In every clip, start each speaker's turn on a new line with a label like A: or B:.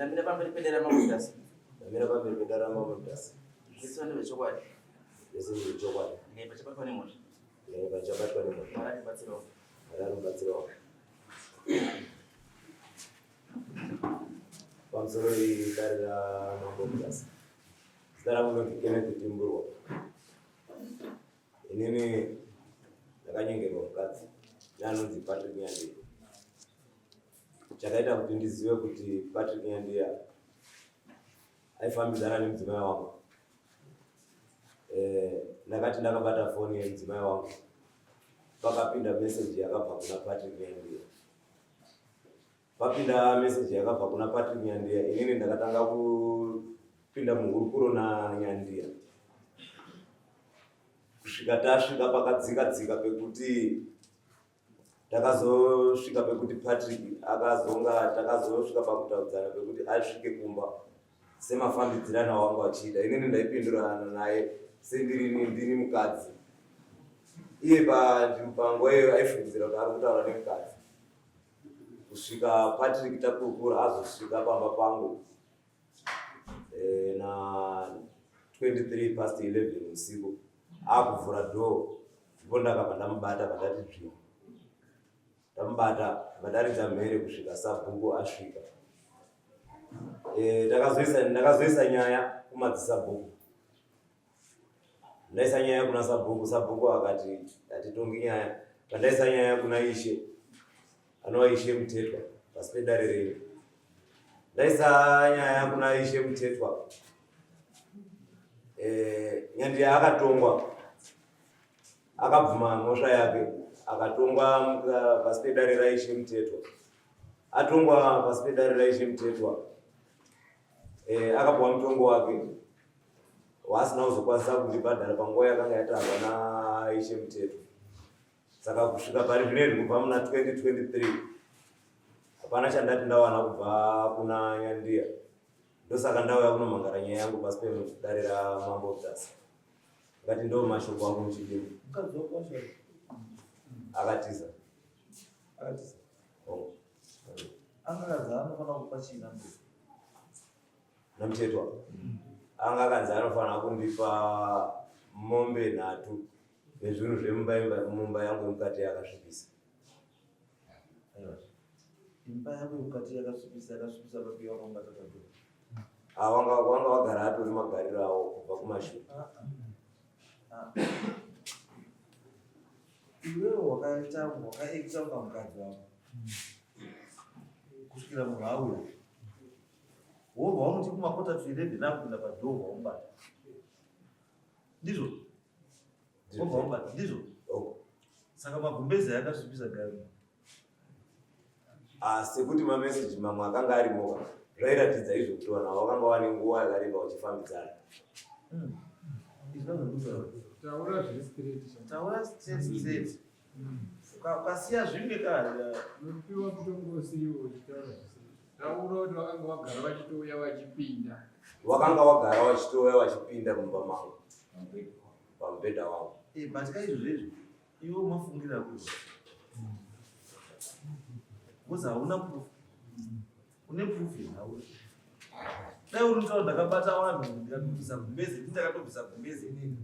A: Ndamira pamberi pedare raMambo Mutasa.
B: Ndamira pamberi pedare raMambo Mutasa.
A: Zvese ndezvechokwadi.
B: Zvese ndezvechokwadi.
A: Ndikaipa chabatwa nemhosva.
B: Ndikaipa chabatwa nemhosva.
A: Mwari andibatsirawo.
B: Mwari andibatsirawo. Pamusoro idare raMambo Mutasa. Zita rangu ndinonzi Kenneth Timburwa. Inini ndakanyengerwa mukadzi neanonzi Patrick Nyandiya. Chakaita kuti ndizive kuti Patrick Nyandiya aifambidzana nemudzimai wangu. Eh, ndakati ndakabata foni yemudzimai wangu pakapinda meseji yakabva kuna Patrick Nyandiya. Papinda meseji yakabva kuna Patrick Nyandiya, inini ndakatanga kupinda muhurukuro naNyandiya kusvika tasvika pakadzika dzika pekuti takazosvika pekuti Patrick akazonga takazosvika pakutaudzana pekuti asvike kumba semafambidzirana wangu achiita inini ndaipindurana naye sendiri ndini mukadzi iye panguva iyoyo aifungidzira kuti ari kutaura nemukadzi kusvika Patrick takurukura azosvika pamba pangu eh, na 23 past 11 usiku akuvhura door ndipo ndakabva ndamubata pandati dzvii ndamubata vandaridza mhere kusvika sabhuku asvika eh, ndakazoisa nyaya kumadzisabhuku Ndaisa nyaya kuna sabhuku, sabhuku akati hatitongi nyaya. Pandaisa nyaya kuna ishe, anova ishe Mutetwa pasi pedare renyu. Ndaisa nyaya kuna ishe Mutetwa. Eh, Nyandiya akatongwa akabvuma mhosva yake akatongwa pasi pedare raishe Mutetwa. Atongwa pasi pedare raishe Mutetwa. Eh, akapuwa mutongo wake waasina kuzokwanisa kundibhadhara panguva yakanga yatarwa naishe Muteto. Saka kusvika pari zvino izvi kubva muna 2023 hapana chandati ndawana kubva kuna Nyandiya. Ndosaka ndauya kunomhangara nyaya yangu pasi pedare raMambo Mutasa. Ngati ndo mashoko angu muchidimbu. Akatiza.
C: Akatiza.
B: Oh.
C: Angakanzi anofanira kupa chii nambuya?
B: NaMutetwa. Anga akanzi anofanira kundipa mombe nhatu nezvinhu zvemumba mumba yangu yemukati yakasvibisa.
C: Aiwa. Imba yako yemukati yakasvibisa yakasvibisa papi wakamubata papi?
B: Ah, wanga wanga wagara atori magariro awo kubva kumashure.
C: Ah, ah. Iwewe wakaita wakaekita kunga mukadzi wako. Kusvikira munhu auya. Wobva wamuti kumakota to 11 akupinda padhoo wamubata. Ndizvo? Wobva wamubata. Ndizvo?
B: Oh.
C: Saka magumbezi ayakasvibisa gari.
B: Ah, sekuti mameseji mamwe akanga arimo zvairatidza izvo kuti vanhu ava vakanga vane nguva yakareba vachifambidzana.
D: Taura zviri straight.
C: Taura straight straight. Ukasiya zvimwe ka.
D: Unopiwa mutongo usiwo uchitaura zvisiri. Taura kuti vakanga vagara vachitouya vachipinda.
B: Vakanga vagara vachitouya vachipinda mumba mangu. Pamubhedha wangu.
C: Eh, but ka izvo izvo iwe umafungira kuti. Because hauna proof. Une proof here hauna. Dai uri mutaura ndakabata vanhu ndikatobvisa gumbeze, ndakatobvisa gumbeze inini.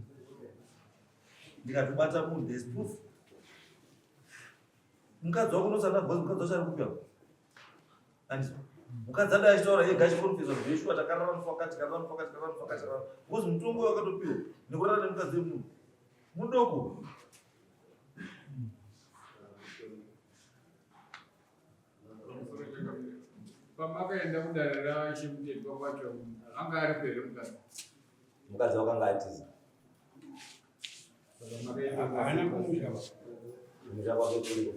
C: Ndikatobata munhu there's proof. Mukadzi wako unosanda because mukadzi wacho ari kupi apo? Andizvo. Mukadzi adai achitaura ega achikonfesa kuti zveshuwa takarara musi wakati, takarara musi wakati, takarara musi wakati, takarara. Because mutongo wakatopiwa nekurara nemukadzi wemunhu. Mudoko.
D: Pamakaenda kudare raIshe Mutetwa kwacho anga aripo here mukadzi?
B: Mukadzi wakanga atiza.
D: Haana kumusha ba.
B: Kumusha kwake kuriko.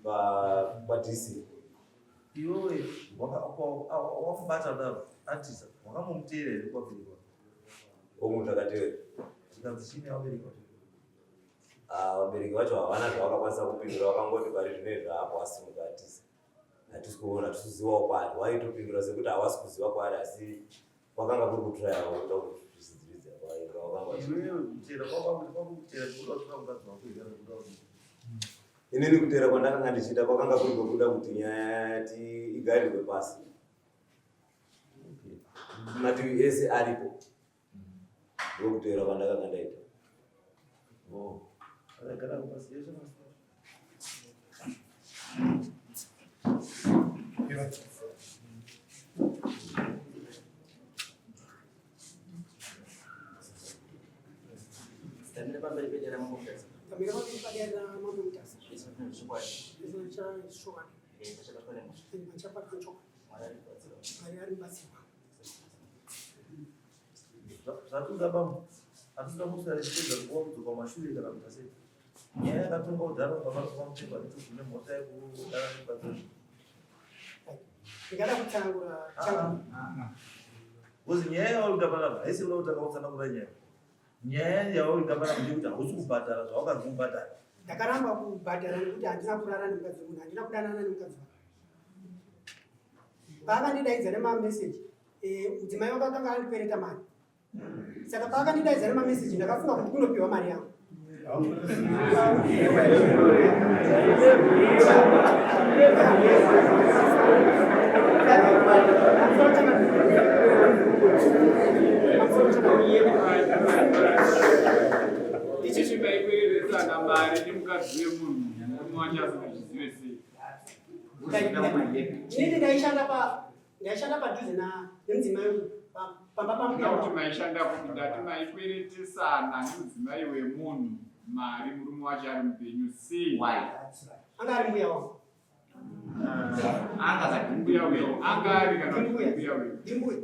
B: Pa pa DC.
C: Iwewe wamubata kudaro atiza wakamuteera here kwabereki wake?
B: Hongu ndakatevera.
C: Zvikanzi chii nevabereki vacho?
B: Ah, vabereki vacho havana zvavakakwanisa kupindura vakangoti pari zvino izvi apo asimuka atiza. Hatisi kuona, hatisi kuzivawo kwaari. Waitopindura sekuti hawasi kuziva kwaari asi kwakanga kuri kutraya kuda kuzvidzividza kwaanga
C: Iwewe kutera kwako kwako kutera kuda kutora mukadzi wako here kana kuda kudii?
B: Inini kuteera kwandakanga ndichiita kwakanga kuri kwekuda kuti nyaya igarirwe pasi. Mativi ese aripo. Ndokuteera kwandakanga ndaita.
C: Oh. Akagara pasi yese masi.
A: Tamira pamberi pedera Mambo Mutasa.
E: Tamira pamberi padera Mambo Mutasa.
A: Izvo zvokwadi.
E: Izvo zvokwadi.
A: Eh, tachabatwa nemhosva.
E: Tachabatwa nechokwadi.
A: Mwari ari kubatsira.
E: Mwari ari kubatsira.
C: Zvatoda bambo. Hatinoda kuswera tichipedza nguva kudzoka kumashure kana kuita sei. Nyaya yakatongwa kudhara kubva mazuva mutengo handiti kune mhosva yekudana nemukadzi.
E: Ndingada kutsanangura
C: ah, ah. Because nyaya yauri panapa haisi kuda kutanga kutsanangura nyaya. Nyaya yauri panapa ndeyekuti hausi kubhadhara zvawakanzi ubhadhare.
E: Ndakaramba kubhadhara nekuti handina kurara nemukadzi wemunhu, handina kudanana nemukadzi wake. Paakandidaidza nemameseji, eh, mudzimai wake akanga andikwereta mari. Saka paakandidaidza nemameseji ndakafunga kuti kunopiwa mari yangu.
D: Ichi maikwereresana mari nemukadzi wemunhu murume wacho asingazvizive sei.
E: Inini ndaishanda pa ndaishanda padhuze na nemudzimai uyu pamba pambuya
D: kuti maishanda kupi ndati maikweretesana nemudzimai wemunhu mari murume wacho ari mupenyu sei
E: anga ari mbuya wangu
D: mbuya uyo anga ari kana kuti mbuya uyo
E: ndimbuya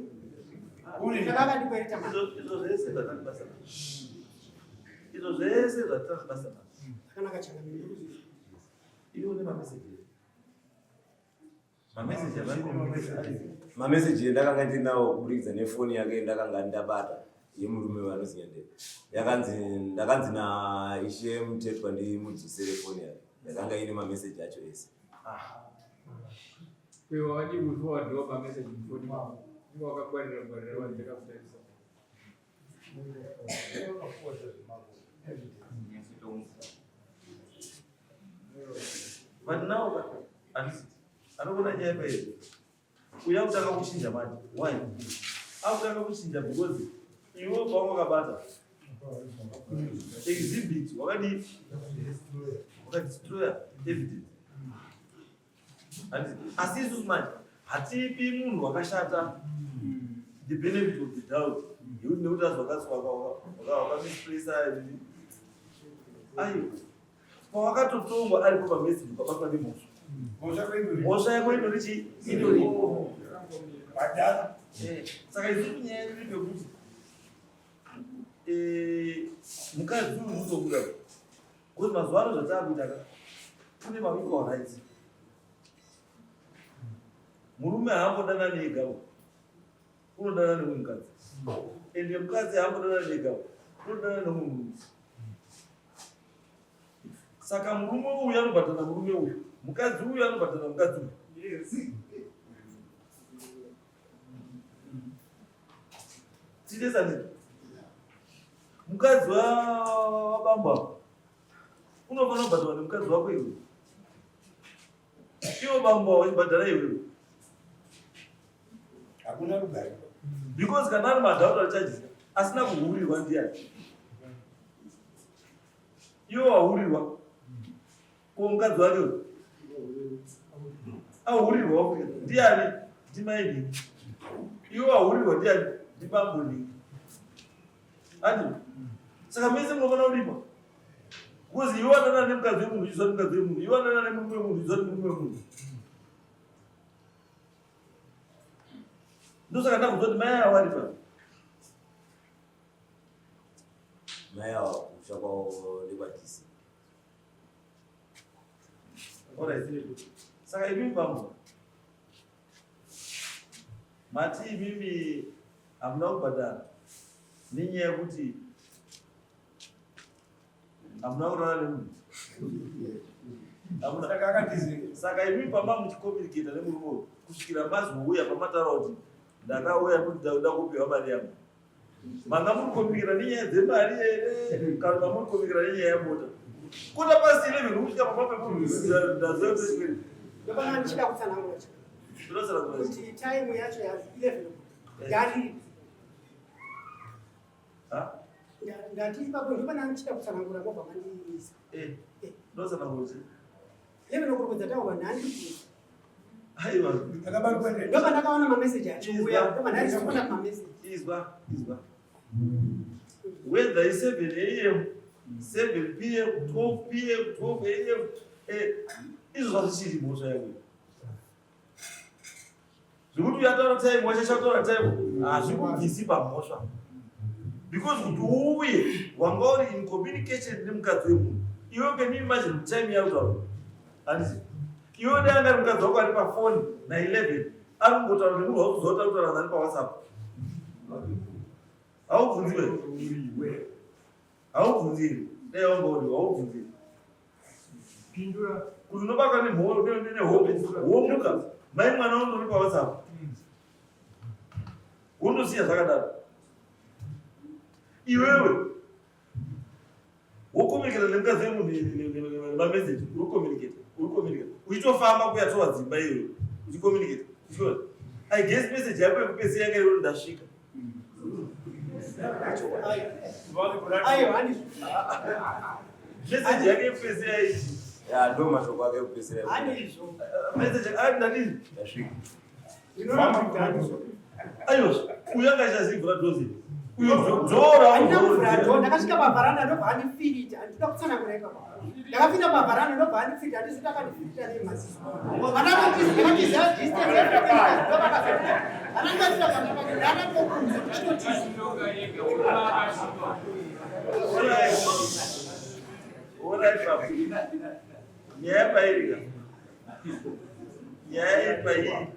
E: saka akandikwereta mari
C: Izvo zvese zvatani basa nazvo. Izvo zvese zvatani basa nazvo.
E: akanaka changamire
C: Iwe une mameseji here? Mameseji avari
B: Mameseji endakanga ndinawo kuburikidza nefoni yake ndakanga ndabata yemurume vanozi Nyandere. Yakanzi ndakanzi naIshe Mutetwa ndimudzosere foni yake. Yakanga ine mameseji acho ese.
D: Iwe wakadii kuforward mameseji mufoni mako? Inga wakagwarira gwarira wadzeka kutarisa.
C: But now handisi anoona nyaya pairi. Uya kutanga kuchinja manje. Why? Akutanga kuchinja because iwe pawanga wakabata exhibit wakadii? Wakadestroya evidence. Handisi asi isusu manje hatipi munhu wakashata the benefit of the doubt yekuti nekuti azi wakamisplacer aiwa pawakatotongwa aripo pameseji ukabatwa nemhosva mhosva yako indori chii indoripo eh, saka isusu nyaya yedu ndeyekuti eh, mukadzi uyu unotobuda because mazuva ano zvataakuita ka kune maequal rights murume haambodanani ega unodanana nemumwe mukadzi ende mukadzi haambodanani ega unodanana nemumwe murume saka murume uyu anobhadhara murume uyu mukadzi uyu anobhadhara mukadzi uyu titesani mukadzi wabambo apo unofanira kubhadharwa nemukadzi wako iwe iwo bambo wachibhadhara iwewe
F: hakuna rugare
C: because kana ari madhauta achajisa asina kuhurirwa ndiyani iwe wahurirwa ko mukadzi wake uyu ahurirwa ndiyani ndimai nhingi iwe wahurirwa ndiyani ndibambo nhingi andi saka mese munofanira kuripa because iwe wanana nemukadzi wemunhu uchiziva mukadzi wemunhu iwe wanana nemurume wemunhu uchiziva murume wemunhu ndosaka ndakuziva kuti mai ava vari pa
B: Mai ava kumusha kwavo ndekwaDC.
C: Alright. Saka imimi bambo mati imimi hamuna kubhadhara nenyaya yekuti hamuna kurara nemunhu Hamuna.
F: Saka akatizei?
C: Saka imimi pamba muchicommunicata nemurume uyu kusvikira mazouya pamataura kuti ndakauya kuti ndakuda kupiwa mari yangu manga muri kukomikira nenyaya dzemari here kana manga muri kukomikira nenyaya yemota? 11:15 kusvika pamba pemunhu ndaziva kuti chikwereti.
E: Ndopana ndichida kutsanangura cha
C: Ndinotsanangura chii?
E: kuti time yacho ya 11 o'clock yari
C: Ha?
E: Ndati ipapo ndopana ndichida kutsanangura mobva mandiimisa.
C: Eh, ndinotsanangura chii?
E: 11 o'clock dzataurwa nhandi.
C: Aiwa.
E: Ndopa ndakaona mameseji achiuya, ndopa ndaresponda kumameseji.
C: Izwa, izwa. Whether it's 7 a.m., 7 p.m., 12 p.m., 12 a.m., izvo zvazvichiri mhosva yako. Zvekuti uyataura time, wachachataura time, hazvikubvisi pamhosva. Because kuti uuye wanga uri in communication nemukadzi wemunhu. Iwe can you imagine time yautaura? Handiti? Iwe dai anga ari mukadzi wako ari pafoni na11 ari kungotaura nemunhu wauzotaura kutaura nani paWhatsApp. Haubvunzi we? Haubvunzi here? Dai wanga uri haubvunzi here?
D: Pindura.
C: Kuti unobaka nehope womuka mai mwana undori paWhatsApp. Wondosiya zvakadaro. Iwewe wocommunicata nemukadzi wemunhu nemameseji, uri kucommunicata, uri kucommunicata uchitofamba kuya towa dzimba iyoyo uchicommunicata. I guess message yako yekupedzisira yanga iri ndasvika.
E: Aiwa, handizvo.
C: Message yake yekupedzisira ichi.
B: Ya, ndo mashoko ake ekupedzisira.
E: Handizvo.
C: Message ari ndadini?
B: Ndasvika.
E: Ndinoona kuti handizvo.
C: Aiwa, uyu anga achazivhura dozi. Uyo dhora.
E: Handina kuvhura door, ndakasvika pavharanda ndobva andifirita. Handida kutsanangura ipapo. Ndakapinda pavharanda ndobva andifirita, handizoti akandifirita nemaziso. Ndakatiza distance yekuti ndobva anangatira ndakatokunze ndichitotiza.
D: Ndonga yega unoakashuka.
C: Ona ipapo. Nyaya pairika. Nyaya iri pairi.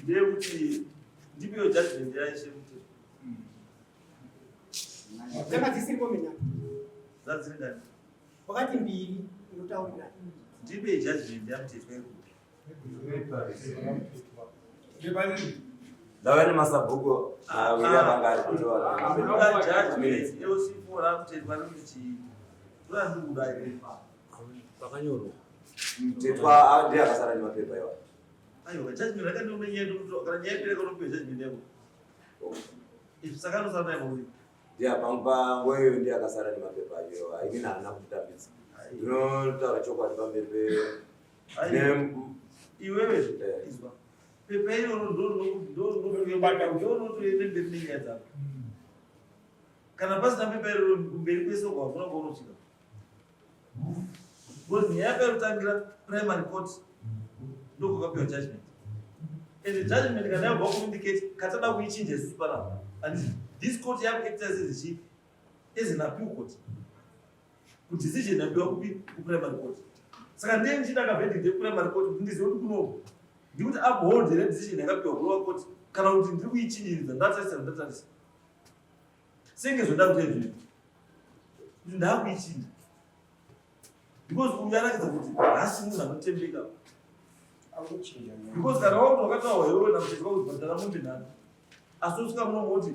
C: Ndeyekuti ndipiwe judgment yaishe kuti
E: Dzanga dzisiripo minhatu.
C: Dzadziri ngani?
E: Wakati mbiri unotaurirana.
C: Ndipe judgment yaMutetwa iri kupi.
B: Ndauya nemasabhuku awiri akanga ari
C: Kuda judgment LC4 raMutetwa riri chii? Kuda ndikuda iri.
F: Pakanyorwa.
B: Mutetwa ndiye akasara nemapepa iwa.
C: Aiwa, judgment rakandiona nyaya ndokuti kana nyaya ipere kanopiwa judgment yako. Izvi saka anosara naye pauri.
B: Ndiye panguva iyoyo ndiye akasara nemapepa acho iwa. Inini handina kumutambidza. Ndinotaura chokwadi pamberi pe
C: Aiwa. Iwewe
B: Eh.
C: izwa. Pepa iroro ndorotoende mberi nenyaya dzako. Kana pasina pepa iroro kumberi kwese uko hakuna kwaunosvika. Because nyaya yako yakutangira primary court ndokwakapiwa judgment. And the judgment kana yabva kuindicate katada kuichinja isusu panapa. And this court yakuacta as chi as an appeal court. Kudecision yapiwa kupi? Kuprimary court. Saka ndiye ndichida kaverdict yekuprimary court kuti ndizive kuti kunoku ndikuti uphold here decision yakapiwa kulower court kana kuti ndiri kuichinjiridza ndatarisa ndatarisa. Senge zvoda kuti izvi kuti ndakuichinja. Because uyu arakidza kuti hasi munhu anotembeka. Because kana wakuti wakataura iwewe naMutetwa kuti bhadhara mombe nhatu. Asi usvika munomoti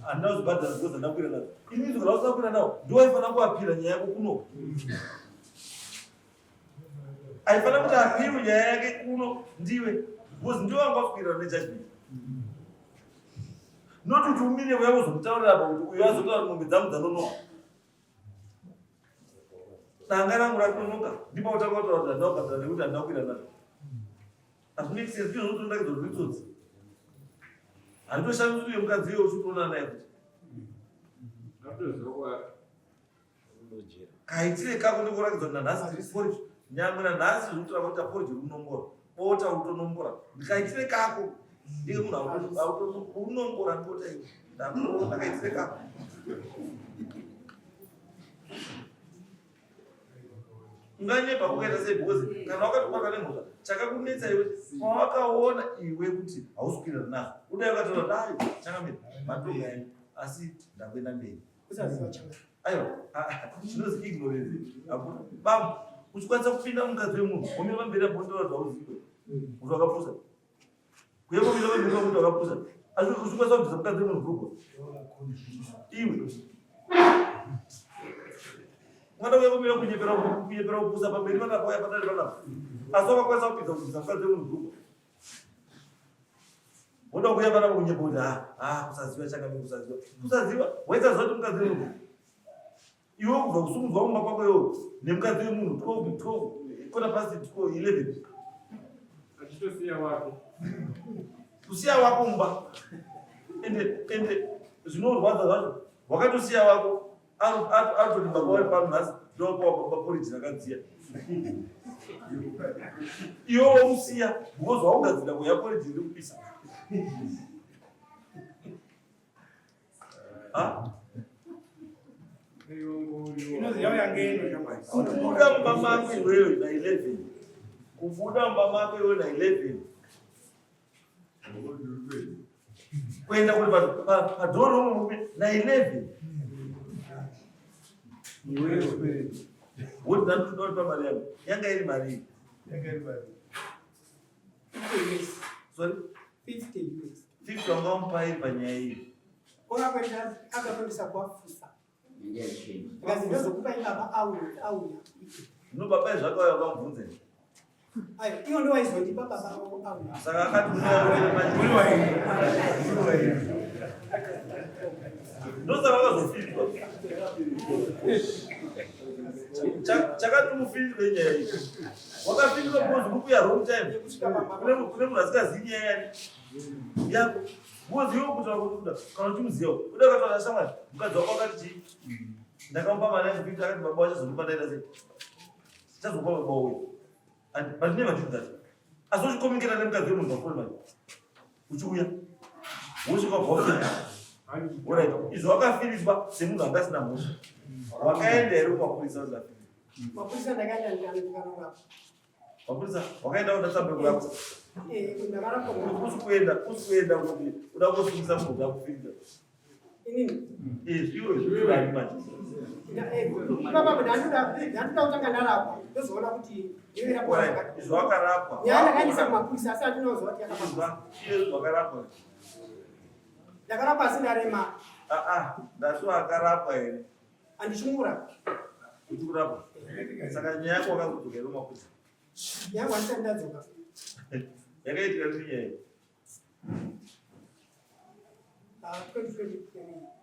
C: handina kuzibhadhara because handina kukwira nadzo. Ini kana usina kukwira nawo ndiwe waifanira kuapira nyaya yako kuno. Aifanira kuti apirwe nyaya yake kuno ndiwe because ndiwe wanga wakwirira nejudgment. Not kuti umire uya kuzomutaurira apa kuti uyu azotaura mombe dzangu dzanonoka. Danga rangu ratonoka ndipo utanga kutaura kuti handina kubhadhara nekuti handina kukwira nazvo. Hazvimake sense ndizvo zvotoratidza kuti itsotsi. Handitoshamisi uye mukadzi iye uchitoonana naye kuti
D: Ngatoziva kwa
C: kaitire kako ndikuratidza kuti nanhasi tiri porridge nyangwe nanhasi zvinotora kuita porridge rinombora bota utonombora ndikaitire kako ndike munhu unombora bota iwe ndakuona kaitire kako. Unganyepa kukaita sei? Because kana wakatobata nemhosva chakakunetsa iwe pawakaona iwe kuti hausi kuwirirana nazvo, udai ukataura dai changamira matonga enyu asi ndakuenda mberi.
E: Usaziva changa.
C: Aiwa, chinozi ignorance hakuna bam uchikwanisa kupinda mukadzi wemunhu womira pamberi apo wotaura zvauzive kuti wakapusa kuye kumira pamberi pakuti wakapusa asi uchikwanisa kubvisa mukadzi wemunhu bhurugwa iwe. Ungada kuya kumira kunyepera kunyepera kupusa pamberi panapa uya padare panapa. Asi wakakwanisa kupinza kubvisa mukadzi wemunhu bhurugwa. Woda kuya panapa kunyepa kuti ah ah kusaziva changamire kusaziva. Kusaziva waisaziva kuti mukadzi wemunhu. Iwe kubva kusumudzwa kumba kwako iwe nemukadzi wemunhu 12 12 quarter past 12 11.
D: Achitosiya wako.
C: Kusiya wako mumba. Ende ende zvinorwadza zvacho. Wakatosiya wako Atoti baba vari pano nhasi ndokuwa baba porridge rakadziya. Iwe womusiya because waugadzira kuya porridge iri kupisa. Kubuda mumba mako iwewe na 11. Kubuda mumba mako iwewe na 11. Kuenda kuri padhoro romurume na 11. Woti ndanotoda kuti pamari yangu. Yanga iri mari.
G: Yanga iri mari.
C: Sorry?
E: 50 US.
C: 50 wanga wamupa iri panyaya iyi.
E: Akafambisa kwafusa. Ndikazi ndozokupa ibaba auya auya.
C: No baba zvakauya ukamubvunza.
E: Ayo iwo ndo waizondipa baba auya.
C: Saka akati unowa Ndosaka wakazofirwa. Chakati ufirirwe nyaya iyi. Wakafirirwa because uri kuya wrong time. Kune munhu asikazivi nyaya yani yako. Because iwe kutaura kuti kuda kana uchimuziva kuda ukataura shamwari mukadzi wako akati chii ndakamupa mari yangu 50 akati baba vachazondipa ndaita sei chazokupa baba uyu and but never did that asi uchikomikira nemukadzi wemunhu pafoni manje uchiuya wosvika bva Alright, izvo wakafiriswa semunhu anga asina mhosva wakaenda here kumapurisa kuti afiriswa
E: Mapurisa ndakaenda ndikanorapwa.
C: Mapurisa wakaenda kuda kurapwa.
E: Eh, ndakarapwa.
C: Usi kuenda, usi kuenda kuti uda kusungisa munhu uda kufiridza.
E: Inini.
C: Eh, iwe zviwe manje.
E: Baba ndandoda ndandoda kutanga ndarapwa ndozoona kuti
C: ndinoirapwa. Izvo wakarapwa.
E: Nyaya ndakaendesa kumapurisa asi handina kuziva kuti yakafamba.
C: Iye wakarapwa.
E: Ndakarapwa asi ndarema.
C: Ah ah, ndati wakarapwa here?
E: Handichingura.
C: Kuti kurapwa. Saka nyaya yako wakazodzoka here kumapurisa?
E: Yangu handisati ndadzoka.
C: Yakaitika rini nyaya iyi?
E: Ah, 2023.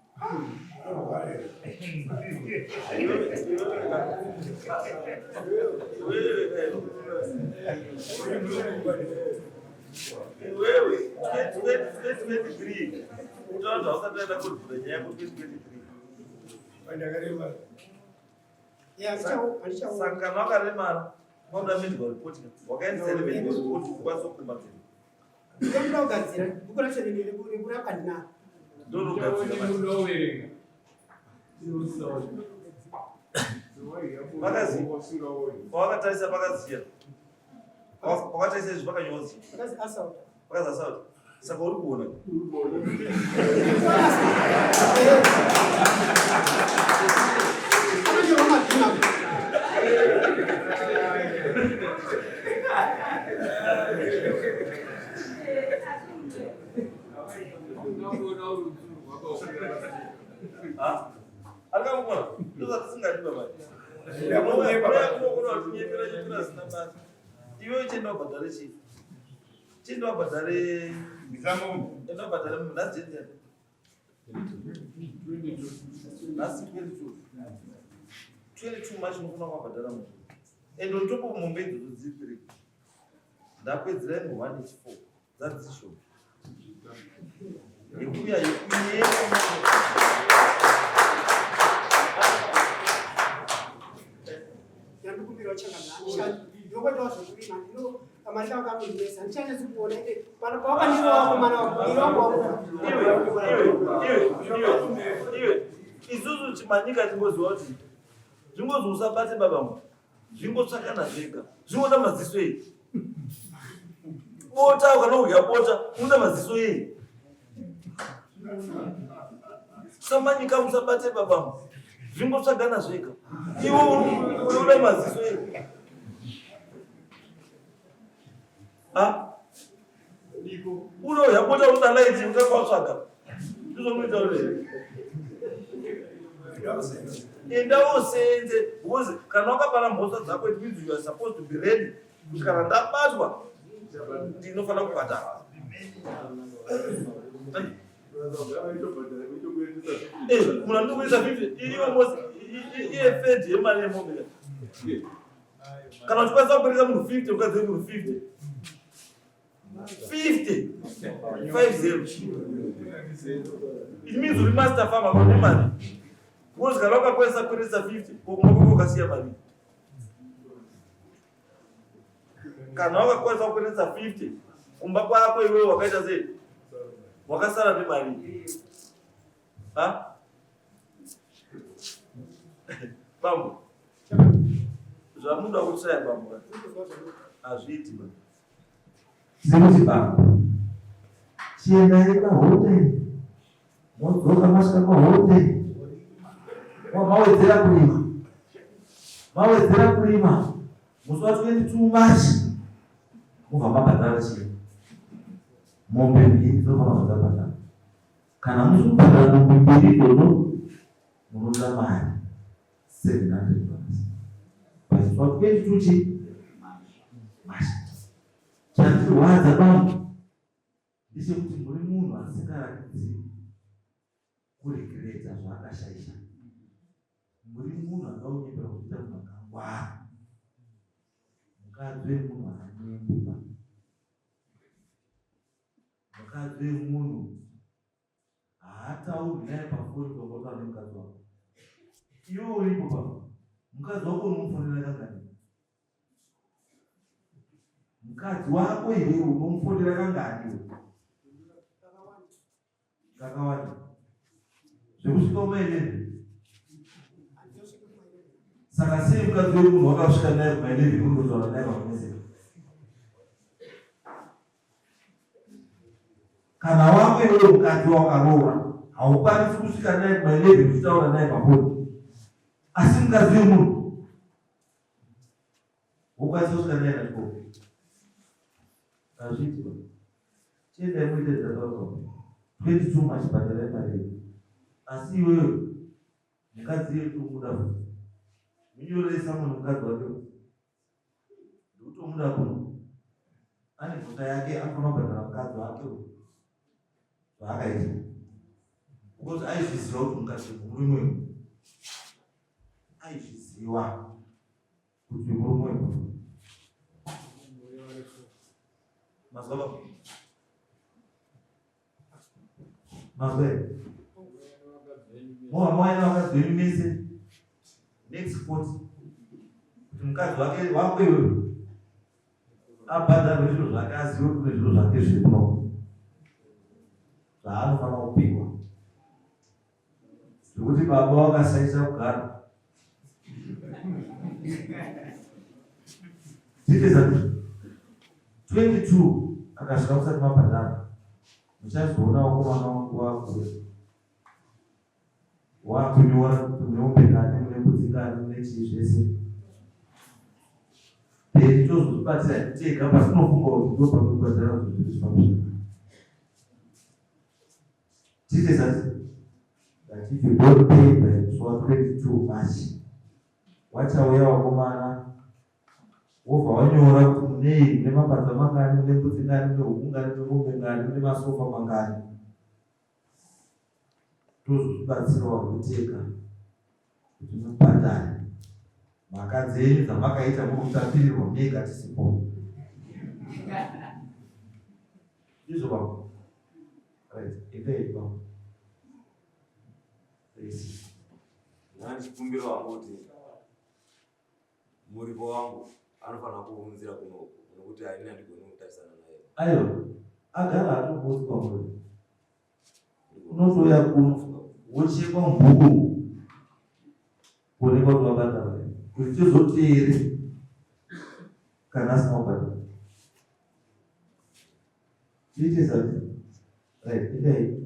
C: Iwewe 2023 utaura zvausati waenda kurivhura nyaya yako 2023.
G: Ndakaremara.
C: Saka kana wakaremara unoda medical report wakaendesa here medical report ukwanise kukumbadzira
E: Ndoda kugadzira bhuku racho rekurapa ndinaro.
C: Ndonogadzira Vakazi pawakatarisa pakaziya wakatarisa izvi pakanyorwa ziya
E: Pakazi assault.
C: Pakazi assault. Saka uri kuona. Arikamukona ndozvatisingadi baba. Unogona kutinyepera nyepera zvisina basa. Iwe uchienda ubhadhare chii? Chienda ubhadhare enda ubhadhare munhu nhasi date yani? Nhasi 22. 22 March unofana kubhadhara munhu. And on top of mombe idzodzo dziri three. Ndakwedzera imwe 1 nechi4 dzadzishoma. Yekuya yekuya.
E: Ndandikumbirawo changamire. Ndinokuitawo zvekurima ndino kamari kangu kanondinetsa handichanyatsi kuona ende pano pawakandirova komana wangu muviri wangu wakuda.
C: Iwe iwe iwe iwe iwe isusu chimanyika tingoziva kuti zvingozi usabate baba vangu zvingotsvakana zvega zvingoda maziso ei bota kana kudya bota unoda maziso ei samanyika musabate baba vangu zvingotsvagana zvega iwe unoda maziso ei unodya bota unoda laiti utanga watsvaga ndizvo unoita uri Enda wosenze because kana wakapara mhosva dzako it means you are supposed to be ready kuti kana ndabatwa ndinofanira kubhadhara. Eh, munhu anokuisa 50 iwe mosi iye third yemari yemombe. Kana uchikwanisa kubereka munhu 50 ukadze munhu 50. 50 50. It means uri master farmer une mari. Because kana wakakwanisa kueresa 50 kumba kwako ukasiya mari. Kana wakakwanisa kueresa 50 kumba kwako iwewe wakaita sei? Wakasara nemari. Ha? Bambo. Zvamunoda kutsaya bambo. Hazviiti bambo.
G: Sekuti bambo. Chiendai pahoteri. Modzoka masvika pahoteri. Mawedzera kurima. Mawedzera kurima. Musi wa 22 March. Mobva mabhadhara chii? Mombe mbiri dzinofamba dzabhadhara. Kana musi kubhadhara mombe mbiri idzodzo munoda mari 700 dollars. But pa 22 chii? March. Chandirwadza bambo ndechekuti muri munhu asingaratidzi kuregereta zvaakashaisha. Muri munhu anoda kunyepera kuita munhu akangwara. Mukadzi wemunhu akanyengwa. Mukadzi wemunhu haataurwi naye pafoni tongotaura nemukadzi wako. Iwe uripo papa. Mukadzi wako unomufonera kangani? Mukadzi wako iwewe unomufonera kangani iwe? Kakawanda. Zvekusvika kuma 11. Saka sei mukadzi wemunhu wakasvika naye kuma 11 unondotaura naye pakumeseka? Kana wako iwewe mukadzi wawakaroora haukwanisi kusvika naye kuma 11 uchitaura naye pafoni. Asi mukadzi wemunhu wokwanisa kusvika naye na 12. Hazviiti ba. Chiendai muite zvataurwa. 22 March bhadharai mari yenyu. Asi iwewe mukadzi iye tomuda futi. Munyorere someone mukadzi wake. Ndikutomuda kuno. Ane mhosva yake anofanira kubhadhara mukadzi wake uyu. Zvaakaita. Because aizviziva kuti mukadzi murume uyu. Aizviziva kuti murume uyu. Mazwa baba. Mazwa here? Mova mauya nevakadzi venyu mese next court kuti mukadzi wake wako iwewe abhadharwe zviro zvake azive kuti kune zviro zvake zviri kuno zvaanofanira kupiwa zvekuti baba wakasaisa kugara Dzite 22 akasvika musati mabhadhara muchazoona wakomana wangu wakure wakunyora kuti mune mombe ngani mune mbudzi ngani mune chii zvese then tozozvibatsira tega patinofunga kuti ndo panobhadhara kuti zviri zvifambe zvakanaka. Tiite sati that if you don't pay by musi wa 22 March wachauya wakomana wobva wanyora kuti munei mune mapadza mangani mune mbudzi ngani mune huku ngani mune mombe ngani mune masofa mangani tozozvibatsirawo kuteka kuti mubhadhare mhaka dzenyu dzamakaita muri kutapirirwa mega tisipo ndizvo baba right endai baba
B: Ndandikumbira wangu kuti muripo wangu anofanira kuunzira kuno nokuti haini handigoni kutarisana naye.
G: Aiwa, agara atomboti kwamuri. Unotouya kuno wochekwa mubhuku kuonekwa kuti wabhadhara here kuti tizoteere kana asina kubhadhara. Tiite zati. Right, endai.